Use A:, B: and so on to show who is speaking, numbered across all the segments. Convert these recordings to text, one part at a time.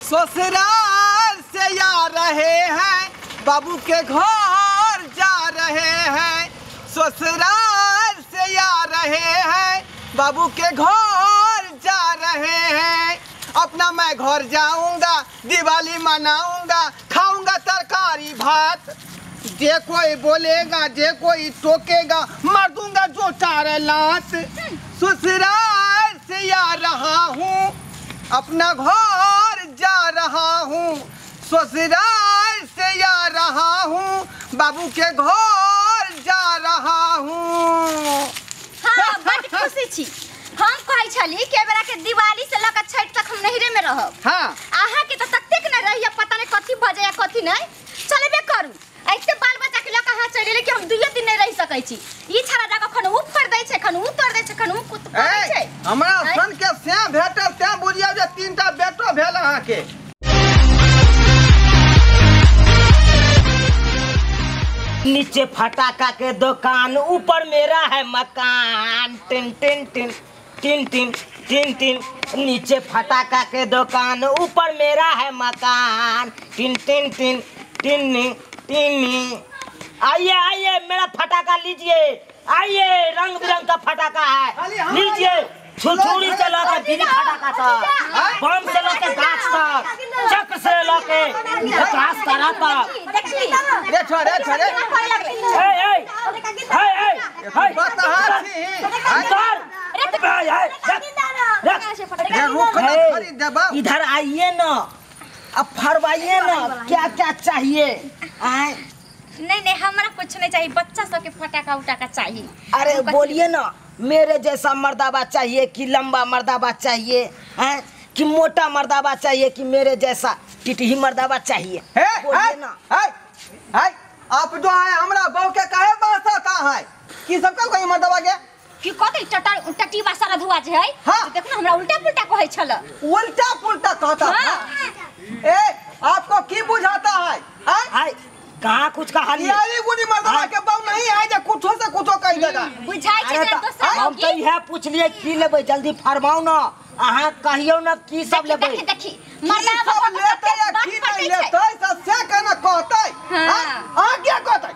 A: ससुराल से आ रहे हैं, बाबू के घर जा रहे हैं। ससुराल से आ रहे हैं, बाबू के घर जा रहे हैं। अपना मैं घर जाऊंगा, दिवाली मनाऊंगा, खाऊंगा तरकारी भात। जे कोई बोलेगा, जे कोई टोकेगा, मार दूंगा जो चार लात। ससुराल से आ रहा हूँ, अपना घर जा रहा हूँ। ससुराल से आ रहा हूँ, बाबू के घर जा रहा हूँ।
B: हाँ, बड़ खुशी छी। हम कहै छली कि एबेरा के दिवाली से लऽ के छठ तक हम नहिरे में रहब।
A: हाँ,
B: अहाँ के तो ततेक न रहिए, पता नहीं कथी भऽ जाए कथी नहीं। चलेबे करू, ऐसे बाल बच्चा के लऽ के अहाँ चलि एलियै कि हम दुइये दिन नहीं रहि सकै छी। ई छड़ा जा कखन ऊ फोड़ि दै छै, खन ऊ तोड़ि दै छै, खन ऊ कुत करै छै।
A: हमरा सन के से भेटल तें बुझियौ जे 3टा बेटो भेल अहाँ के।
C: नीचे फटाका के दुकान, ऊपर मेरा है मकान। Tin tin tin tin tin tin tin. नीचे फटाका के दुकान, ऊपर मेरा है मकान। Tin tin tin tin tin. आइए आइए, मेरा फटाका लीजिए। आइए, रंग बिरंग का फटाका है, लीजिए। छुरछुरी से लके बिजली फटाका तक, बम से लके गाछ तक, चक्र से लके घास तारा तक।
A: रे छोरे छोरे,
C: ए ए ए ए
A: बता छी
C: उतर
A: रे, रुक ना खरीद देबा।
C: इधर आइए ना, अब फरवाइए ना, क्या क्या चाहिए? आए
B: नहीं नहीं, हमरा कुछ नहीं चाहिए, बच्चा सबके फटाका उटाका चाहिए।
C: अरे बोलिए ना, मेरे जैसा मर्दाबा चाहिए कि लंबा मर्दाबा चाहिए, हैं कि मोटा मर्दाबा चाहिए कि मेरे जैसा टिटही मर्दाबा चाहिए? बोलिए ना।
A: है, आप जो है हमरा बहू के काहे बासता है की सब कल कोई मर्दाबा के
B: की कथी टटर टटी बासा रधुआ जे है।
A: हाँ।
B: देखो ना, हमरा उल्टा पुल्टा कहै छल।
A: उल्टा पुल्टा कहता।
B: हाँ।
A: ए, आपको की बुझाता है?
C: आय कहाँ कुछ कहा
A: यारी गुड़ी मर्दाबा के बहू नहीं है जे कुछो से कुछो कह देगा।
B: बुझाई छै जे दोसर
C: हम तो इहे पूछलिए की लेबै, जल्दी फरमाउ ना, अहाँ कहियौ ना की सब लेबै।
B: देखी देखी, मर्दाबा
A: सब लेतै या की नहीं लेतै से केना कहतै? अहाँ क्या कहतै?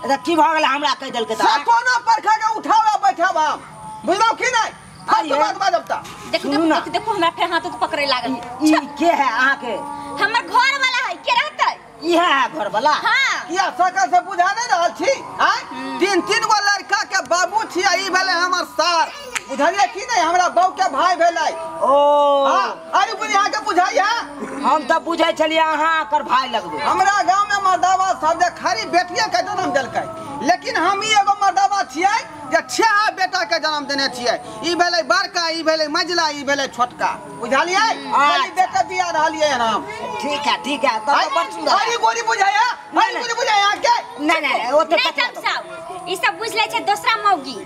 C: अच्छा की भऽ गेलै हमरा कहि देलकै तऽ
A: सकोना परखा के उठावा बैठावा हम, बुझलौ की नहीं? फालतू बात बाजब त।
B: देखो देखो देखो, हमरा फेर हाथ तो पकड़े लागल।
C: ई के है अहाँ के?
B: हमर घर वाला है, के रहतै?
C: इहे है घर वाला।
B: हाँ।
A: किया सकल से बुझा नहीं रहल छी? आय 3-3 गो लड़का के बाबू छी, ई भेलै हमर सार, बुझलियै की नहीं? हमरा बहू के भाई भेलै।
C: ओ
A: हां, अरे बुझी अहाँ के बुझाई है?
C: हम त बुझै छलियै अहाँ एकर भाई लगबै।
A: हमरा गांव में मर्दाबा सब जे खाली बेटिया के जन्म देलकै, लेकिन हम ई एगो मर्दाबा छियै जे 6 बेटा के जन्म देने छियै। ई भेलै बड़का, ई भेलै मझला, ई भेलै छोटका, बुझलियै? खाली बेटा बिया रहलियै हम।
C: ठीक है ठीक है, तब बड़ सुंदर।
A: अरे गोरी बुझाया, अरे गोरी बुझाया अहाँ के?
C: नहीं नहीं, ओ तो
B: नहीं तमसाउ, ई सब बुझ ले छै दोसरा मौगी,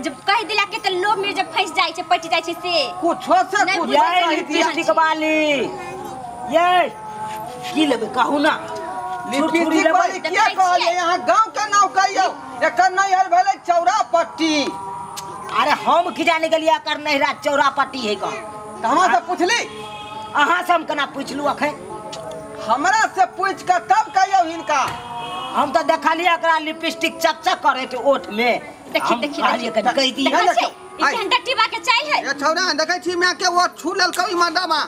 B: जब कहि दिला के त लोभ में जब फंस जाय छै, पटि जाय छै से
A: कुछो से कुछ।
C: ये लिपस्टिक वाली, ये की लेबै कहू ना?
A: लिपस्टिक वाली किया कहलियै? यहाँ गांव के नाम कहियौ, एकर नैहर भेलै चौरापट्टी।
C: अरे हम की जाने गेलियै एकर नैहरा चौरापट्टी है कहाँ?
A: तऽ हमरा से पुछली?
C: अहाँ से हम केना पुछलू अखन?
A: हमरा से पूछ के तब कहियौ हिनका।
C: हम तऽ देखलियै एकरा लिपस्टिक चकचक करैत ओठ में।
B: देखी देखी
C: कहलियै कनि कहि दियै।
B: ई केहन डटीबा के चाही है?
A: ए छौड़ा, देखै छी माय के ओठ छू लेलकै ई मर्दाबा।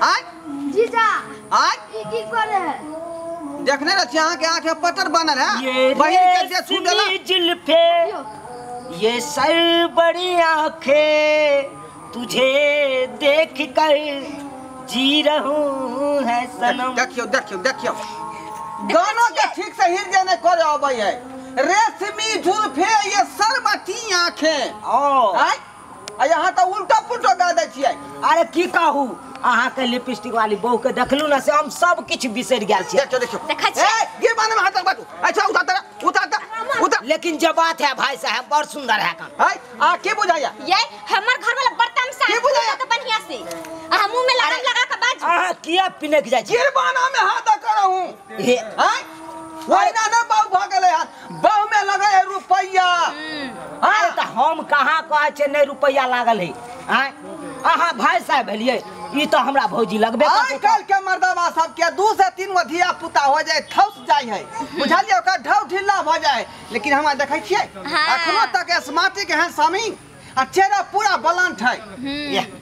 A: आय
D: जीजा,
A: आय
D: ई की करे है?
A: देखने रह छी अहाँ के आंख में पटर बनल है,
C: ये
A: बहिन के जे छू देला।
C: जुल्फे, ये सर बड़ी आंखें, तुझे देख कर जी रहूं है सनम।
A: देखियो देखियो देखियो, गाना के ठीक से हिर नहीं करे अबै है। रेशमी जुल्फे ये सरबती आंखें।
C: ओ
A: आय आ यहाँ तो उल्टा पुल्टा गा दै छियै।
C: अरे की कहू, अहाँ के लिपस्टिक वाली बहू के देखलू ना से हम सब किछु बिसरि गेल छियै।
A: देखियो देखियो,
B: देखै छियै।
A: ए गिरबान में हाथ बाटू। अच्छा उतार तर, उतार तर, उतार।
C: लेकिन जे बात है भाई साहब, बड़ सुंदर है काम।
A: हाय, आ की बुझाया?
B: ये हमर घर वाला बड़ तमसा
A: की बुझाया?
B: तो बढ़िया से आ मुंह में लगाम लगा के बाजू।
C: अहाँ किया पिनक जाइ छी?
A: गिरबाना में हाथ करहूं।
C: हे
A: हाय, वही ना बहु भ गेलै हाथ, बहु में लगे है रुपैया।
C: अरे तऽ हम कहाँ कहै छियै नहि रुपैया लागल है? आँय, अहाँ भाई साहब भेलियै, ई तो हमरा भौजी लगबे
A: आइ काल्हि के मर्दबा सब के 2 से 3 गो धिया पुता हो जाए थौस जाय है बुझलियै ओकर ढौ ढिल्ला भ जाय लेकिन हमरा देखै छियै अखनो तक स्मार्टिक है स्वामी आ चेहरा पूरा बलंट है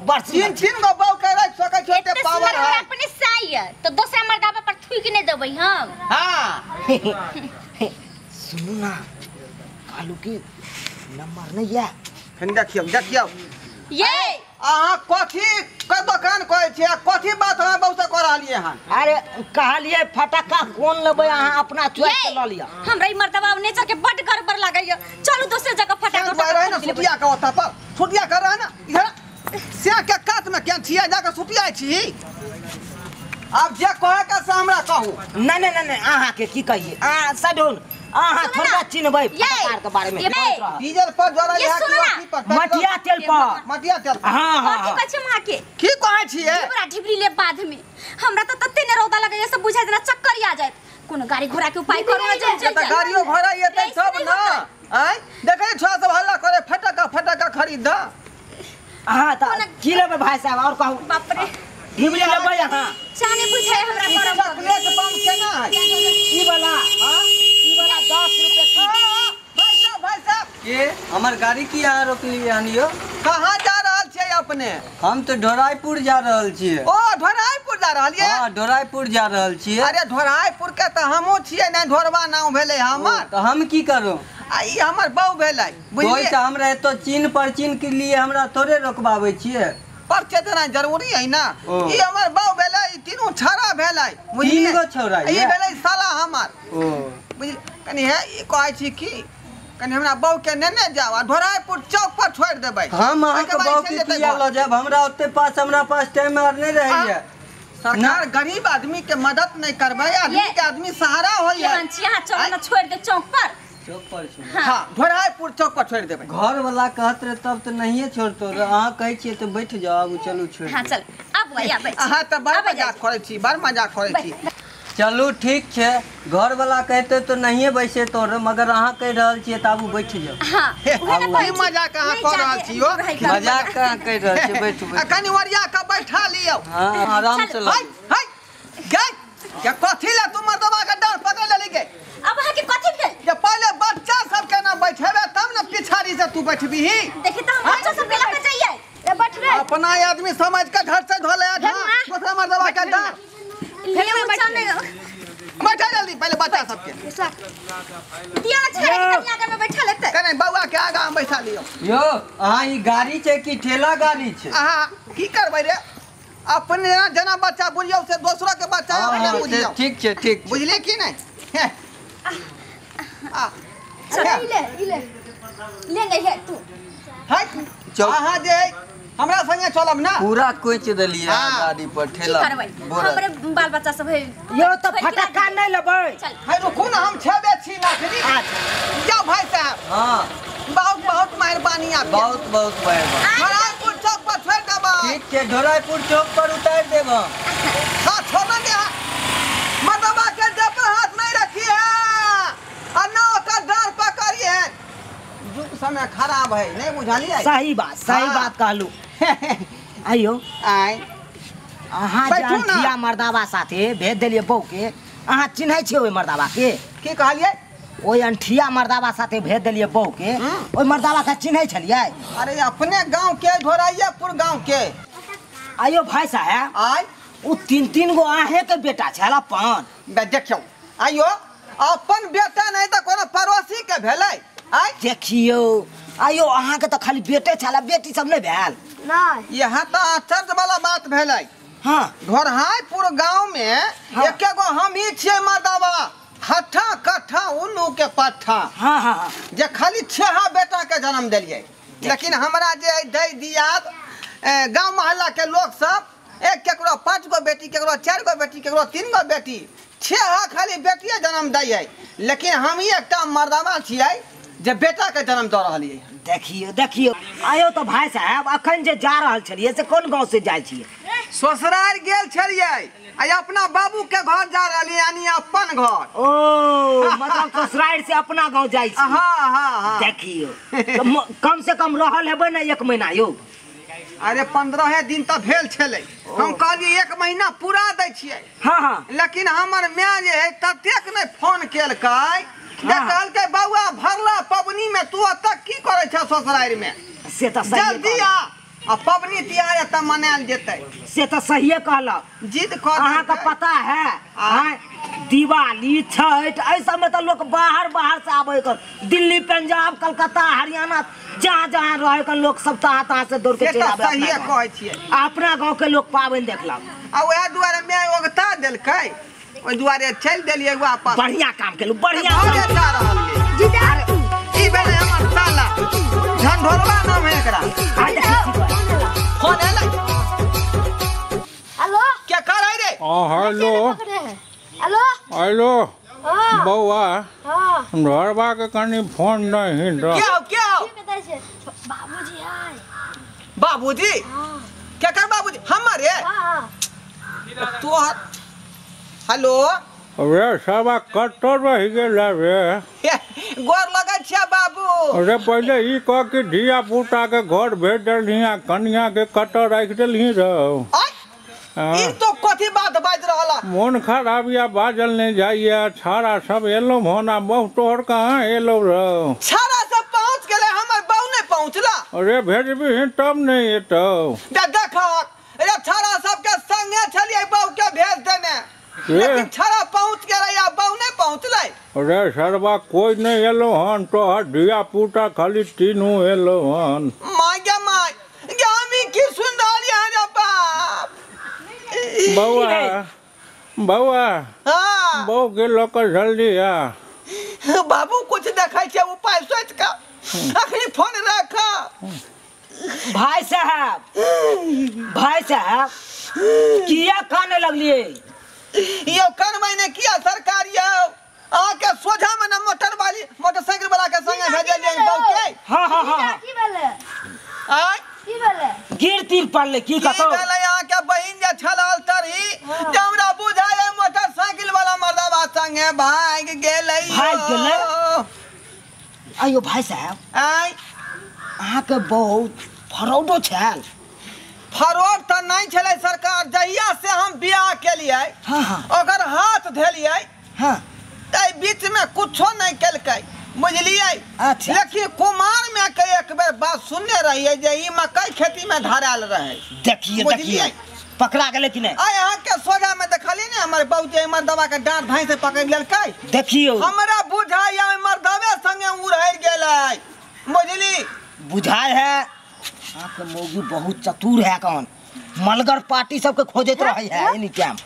C: बस
A: 3-3 गो बहू के राखि सकै छै एते पावर है
B: अपने साई है तो दोसरा मर्दबा पर थूक नहीं देबै हम।
A: हां
C: सुनू ना कहलू की नंबर नहीं है
A: कनि देखियौ देखियौ
B: ये
A: अहाँ कथी के दुकान कहै छियै कथी बात हमरा बहु से कऽ रहलियै हन?
C: अरे कहलियै फटक्का कोन लेबै अहाँ अपना चॉइस से लऽ लिअ।
B: हमरा ई मर्दबा नेचर के बड गड़बड़ लागैया चलू दोसर जगह फटाका
A: रहे ना सुतिया के ओतऽ पर सुतिया कर रहे ना इधर से के कात में केन छियै जाके सुतिया छी आब जे कहे के से हमरा कहू।
C: नहीं नहीं नहीं अहाँ के की कहिए अहाँ सडोन अहाँ थोड़ा चिन्हबै फटक्का के बारे में
A: डीजल पर जरा यहाँ की पर
C: मटिया तेल पर
A: मटिया तेल पर।
C: हां हां
B: कथि कहै छै मां के
A: की कहै छियै?
B: ढिबरा ढिबरी ले बाद में हमरा त तते ने रौदा लगैया सब बुझा जेना चक्कर आ जायत कोनो गाड़ी घोड़ा के उपाय करू ना जम चल
A: त गाड़ियो घोड़ा एतै सब ना आय देखै छौ सब हल्ला करे फटक्का फटक्का खरीद।
C: हां त की लेबै भाई साहब और कहू?
B: बाप रे
C: ढिबरी लेबै अहाँ
B: चाने बुझाय हमरा करम
A: चॉकलेट बम केना है
C: ई वाला? हां ई वाला 10 रुपए की।
A: भाई साहब भाई साहब
D: के हमर गाड़ी की यहाँ रोकलियै हन यो?
A: कहाँ जा रहल छियै अपने?
D: हम तो ढोराईपुर जा रहल छियै।
A: ओ ढोराईपुर जा रहलियै?
D: हां ढोराईपुर जा रहल छियै।
A: अरे ढोराईपुर के त हमहूँ छियै नै ढोरबा नाम भेलै हमर
D: त हम की करू?
A: आ ई हमर बहू भेलै
D: बुझलियै? तऽ हमरा एतऽ चिन्ह पर चिन्ह के लिए हमरा थोड़े रोकबाबै छियै
A: पर चेतना जरूरी है ना। ई हमर बहू भेलै ई तीनू छौड़ा भेलै
D: बुझलियै? तीन गो छौड़ा
A: ई भेलै साला हमर
D: ओ
A: बुझल कनि हे ई कहै छी की कनि हमरा बहू के नेने जाओ आ ढोराईपुर चौक पर छोड़ि देबै।
D: हम अहाँके बहू के किया लऽ जायब? हमरा ओते पास हमरा पास टाइम आर नहि रहैया।
A: सरकार गरीब आदमी के मदद नहीं करबै आदमी के आदमी सहारा होइया।
B: अहाँ चलू ना छोड़ि दे चौक पर
D: चौक पर छोड़।
A: हां ढोराईपुर चौक पर छोड़ि देबै।
D: घर वाला कहत रहे तब तऽ नहिये छोड़तो रहे अहाँ कहै छियै तऽ बैठ जाओ आबू चलू छोड़ि।
B: हां चल आबू आबै
A: अहाँ तऽ बड़ मजाक करै छी बड़ मजाक करै छी।
D: चलू ठीक छै घर वाला कहते तो नहिये बैसेतो रहे मगर अहाँ कहि रहल छियै तऽ आबू बैठ जाओ।
B: हां
A: की मजाक अहाँ कऽ रहल छी यौ?
D: मजाक कहाँ कहि रहल छी बैठू
A: आ कनि ओरिया कऽ बैठा लियौ।
D: हां आराम से
A: हाय हाय गै के कथी ला तू मर्दबा के डाँड़ पकड़ लेली गे?
B: अब अहाँ के कथी भेल?
A: जे पहिले बच्चा सब के ना बैठेबे तब ना पिछाड़ी से तू बैठबीही।
B: देखी त हम बच्चा सब के लऽ के जइयै ए बैठ रे
A: अपना आदमी समझ के घर से धोले दूसरा मर्दबा के डाँड़ बैठा जल्दी पहले बच्चा सबके
B: दिया ना छेड़ा के कनिया आगा में बैठा लेते
A: कने बउआ के आगा में बैठा लियो।
D: यो अहाँ ई गाड़ी छै कि ठेला गाड़ी छै?
A: अहाँ की करबै रे अपने जना बच्चा बुझियौ से दोसरो के बच्चा अपने बुझियौ।
D: ठीक छै ठीक
A: बुझलियै की नहीं? आ
B: चल ले ले ले नहीं है तू
A: है अहाँ जे हमरा संगे चलब ना
D: पूरा कोच देलियै गाड़ी पर ठेला
B: हमरे बाल बच्चा सब है
C: यो त फटक्का नहीं लेबै।
A: है रुकू ना हम छेबे छी नाखरी। जाओ भाई साहब।
D: हां
A: बहुत बहुत मेहरबानी आपके
D: बहुत बहुत मेहरबानी।
A: ढोराईपुर चौक पर छोड़ देबै।
D: ठीक छै ढोराईपुर चौक पर उतार देब हम।
A: हां छोड़ दे मर्दबा के देह पर हाथ नहीं रखी है आ ना ओकर डाँड़ पकड़ी है। युग समय खराब है नहीं बुझलियै?
C: सही बात सही बात कहलू। आइयो
A: आय
C: अहाँ जे अंठिया मर्दाबा साथे भेज देलियै बहू के अहाँ चिन्है छियै ओहि मर्दाबा के?
A: की कहलियै?
C: ओहि अंठिया मर्दाबा साथे भेज देलियै बहू के ओहि मर्दाबा के चिन्है छलियै?
A: अरे अपने गांव के ढोराईपुर गांव के।
C: आइयो भाई साहेब
A: आय
C: ओ 3-3 गो अहें के बेटा छल अपन।
A: देखियौ आइयो अपन बेटा नहीं तऽ कोनो पड़ोसी के भेलै। आय
C: देखियौ आइयो अहाँ के तऽ खाली बेटे छल बेटी सब नहीं भेल?
A: नहीं यहाँ तऽ आश्चर्य वाला बात भेलै।
C: हाँ
A: ढोराईपुर गांव में एके गो हम ही छियै मर्दबा हट्ठा कट्ठा उल्लू के पट्ठा।
C: हाँ हाँ
A: जे खाली 6 बेटा के जन्म देलियै लेकिन हमरा जे दै दियाद गांव मोहल्ला के लोग सब एक केकरो 5 गो बेटी केकरो 4 गो बेटी केकरो 3 गो बेटी 6 खाली बेटिए जन्म दैयै लेकिन हम ही एकटा मर्दबा छियै जे बेटा के जन्म दऽ रहलियै।
C: देखियौ देखियौ आयो तो भाई साहब अखन जे जा रहल छलियै से कोन गांव से जाइ छियै?
A: ससुराल गेल छलियै आ अपना बाबू के घर जा रहलियै यानी अपन घर।
C: ओ मतलब ससुराल से अपना गांव जाइ छी।
A: हां हां हां
C: देखियौ तो कम से कम रहल हेबै ना 1 महीना यौ?
A: अरे 15 दिन त भेल छलै, हम कहलियै 1 महीना पूरा दै छियै।
C: हाँ हाँ।
A: लेकिन हमर माय जे है ततेक नहि फोन केलकै जे कहलकै बौआ भरला पबनी में तू एतऽ की करै छह ससुरारि में,
C: से तऽ सही
A: जल्दी आ, आ पबनी तिहार एतऽ मनायल जेतै।
C: से तऽ सहिए कहलक,
A: जिद कऽ
C: अहाँके पता है दिवाली छठ एहि सबमे तऽ लोक बाहर बाहर से आबै कर, दिल्ली पंजाब कलकत्ता हरियाणा जहाँ जहाँ रहे कर लोक सब तहाँ तहाँ से दौड़ के चलि आबै।
A: सहिए कहै छियै,
C: अपना गाँव के लोक पाबनि देखलक
A: आ वएह दुआरे माय ओगता देलकै, ओहि दुआरे चलि देलियै वापस।
C: बढ़िया काम केलहुँ, बढ़िया।
A: जा रहल ई भेलै हमर साला झंझोरवा नाम है एकरा। फोन एलै।
B: हेलो
A: क्या कर है रे?
E: हेलो
B: हेलो
E: हेलो बौआ, घरबा के कनी फोन नहीं दो।
A: क्या हो क्या हो?
B: बाबूजी आए।
A: बाबूजी? क्या कर बाबूजी हमर रे? तोहर हेलो
E: रे सबा कतऽ रहि गेल रे?
A: गोर लगै छियै बाबू।
E: अरे पहिले ई कह कि धिया पुता के घर भेज देलही आ कनिया के कतऽ राखि देलही रौ?
A: ई तो कथी बात बाजि रहल?
E: मोन खराब या बाजल नहीं जाइए। छाड़ा सब एलो होना बहु तोहर कहाँ एलो रौ?
A: छाड़ा सब पहुँच गेलै, हमर बहु नहीं पहुँचला।
E: अरे भेजबी तब नहीं एतौ।
A: देख अरे छाड़ा सबके संगे छलियै बहु के भेज देने, लेकिन छाड़ा पहुँच गेलै आ बहु नहीं पहुँचलै।
E: अरे सरबा कोई नहीं एलो हन, तोहर धिया पुता खाली तीनू एलो हन।
A: My गे my, हम की सुन रहलियै हन रे बाप।
E: बौआ बौआ बहू के लऽ कऽ जल्दी आ।
A: बाबू कुछ देखै छै उपाय सोचि कऽ अखनी फोन राख।
C: भाई साहब, भाई साहब किया काने लगलियै?
A: यौ कनबै ने किया सरकार यौ, अहाँके सोझा में ने मोटर वाली मोटरसाइकिल वाला के संगे भेजलियै बहू के।
C: हाँ हाँ हाँ
B: की भेलै?
A: आय
B: की भेलै?
C: गिर तीर पड़लै की कतौ?
A: की भेलै? अहाँके बहिन जे छल तरही जे हमरा बुझाय मोटरसाइकिल वाला मर्दबा संगे भागि गेलै।
C: भागि गेलै? आयो भाई साहब,
A: आय
C: अहाँके बहुत फरौडो छल।
A: फरौड तऽ नहि छलै सरकार, जहिया से हम बियाह केलियै
C: हाँ हाँ
A: ओकर हाथ धेलियै
C: हाँ
A: ताहि बीच में कुछो नहीं केलकै, बुझलियै।
C: अच्छा।
A: लेकिन कुमार में के एक बेर बात सुनने रहियै जे ई मकई खेती में धरायल रहे।
C: देखिए देखिए पकड़ा गेलै कि नहीं?
A: आइ अहाँके सोझा में देखलियै ने हमर बहू जे मर्दबा के डाँट धाँइ से पकड़ि लेलकै।
C: देखियौ
A: हमरा बुझाइया मर्दबे संगे उड़हरि गेलै, बुझली।
C: बुझाय है अहाँके मौगी बहुत चतुर है, कौन मलगर पार्टी सबके खोजैत रहै है एनी टाइम।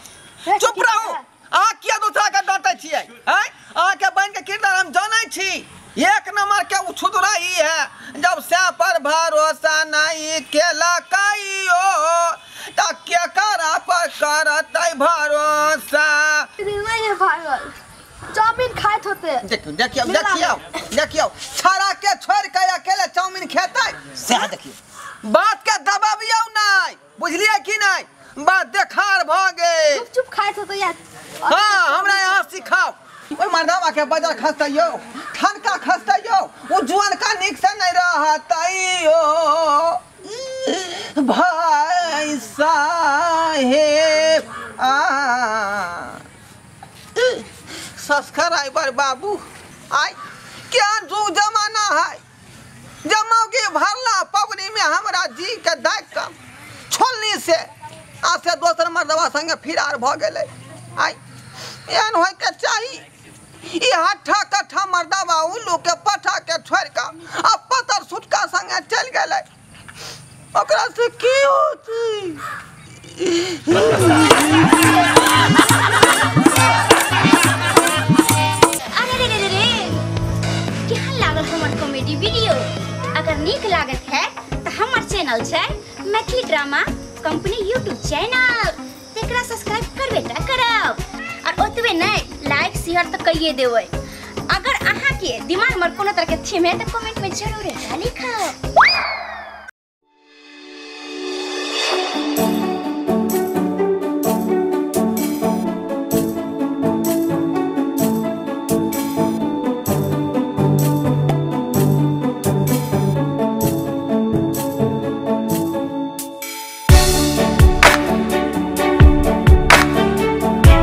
A: चुप रहू, अहाँ किया दूसरा के डांटै छियै? आँय अहाँके बहिन के किरदार हम जानै छी, एक नंबर के उछुदरा ही है। जब से पर भरोसा नहीं केलकै त केकरा पर करतै भरोसा?
B: नहीं भागल चाउमीन खाइत होते।
A: देखियौ देखियौ देखियौ देखियौ छाड़ा के छोड़ के अकेले चाउमीन खेतै।
C: सएह देखियौ,
A: बात के दबाबियौ नहीं, बुझलियै कि नहीं? बात देखार भऽ गेल।
B: चुप चुप खाइत होते यार।
A: हाँ हमरा यहाँ सिखाओ। ओहि मर्दबा के बजर खसतै यौ, ठनका खसतै यौ, ओ जुअनका नीक से नहीं रहतै यौ। भाई साहेब आ सब्सक्राइबर बाबू, आइ क्या जुग जमाना है। जमाओ भरला पबनी में हमरा जी के दाग कऽ छोलनी से आ से दोसर मर्दबा संगे फिरार भऽ गेलै। आइ एहन होइके चाही। ई हट्ठा कट्ठा मर्दबा उल्लू के पठा के छोड़ि कऽ आ पतर सुटका संगे चलि गेलै, ओकरा से की होतै?
B: अरे रे रे रे, केहन लागल हमर कॉमेडी वीडियो? अगर नीक लागत है तो हमर चैनल छै Maithili drama company YouTube channel, तेकरा सब्सक्राइब करबे टा करब और ओतबे नहीं लाइक शेयर तो करिए देबै। अगर अहाँ के दिमाग में कोनो तरह के थीम है तो कमेंट में जरूर लिखब।